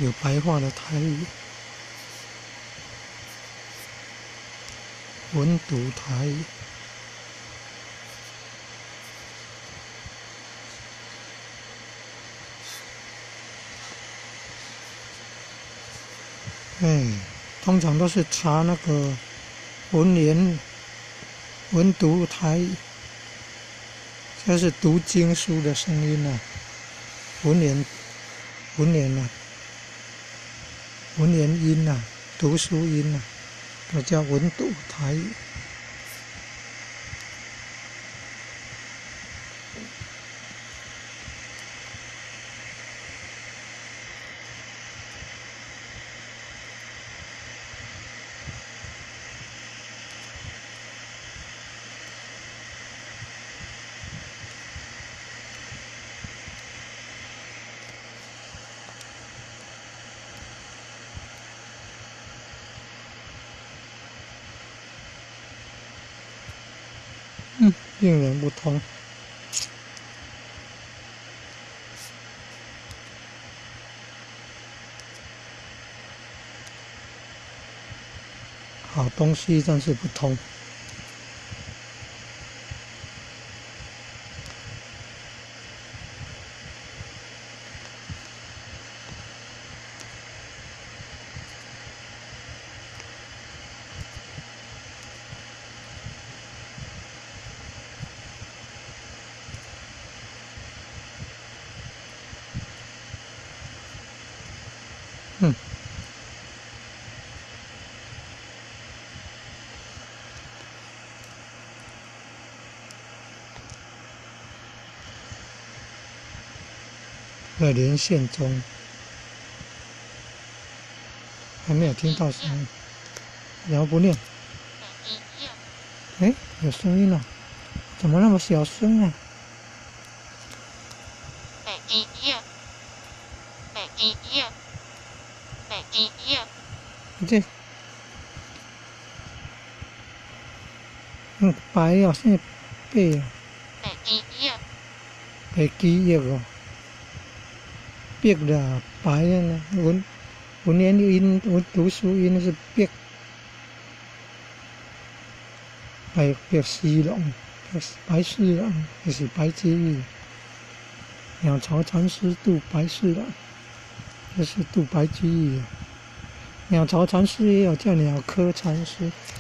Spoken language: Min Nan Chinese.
有白話的台語，文讀台語。哎，通常都是查那個文言文讀台語，這是讀經書的聲音啊，文言文言啊，文言音啊，讀書音啊，都叫文讀台語。竟然不通。好東西，但是不通。嗯。在連線中，還沒有聽到聲音，然後不念。哎，有聲音了，怎麼那麼小聲啊？這，白哦，啥白哦？白記憶哦，白啦，白啊，文文言音，文讀書音是白，白白侍郎，白侍郎就是白居易，鳥巢禪師度白侍郎，這是度白居易。鳥巢禪師也有叫鳥窠禪師。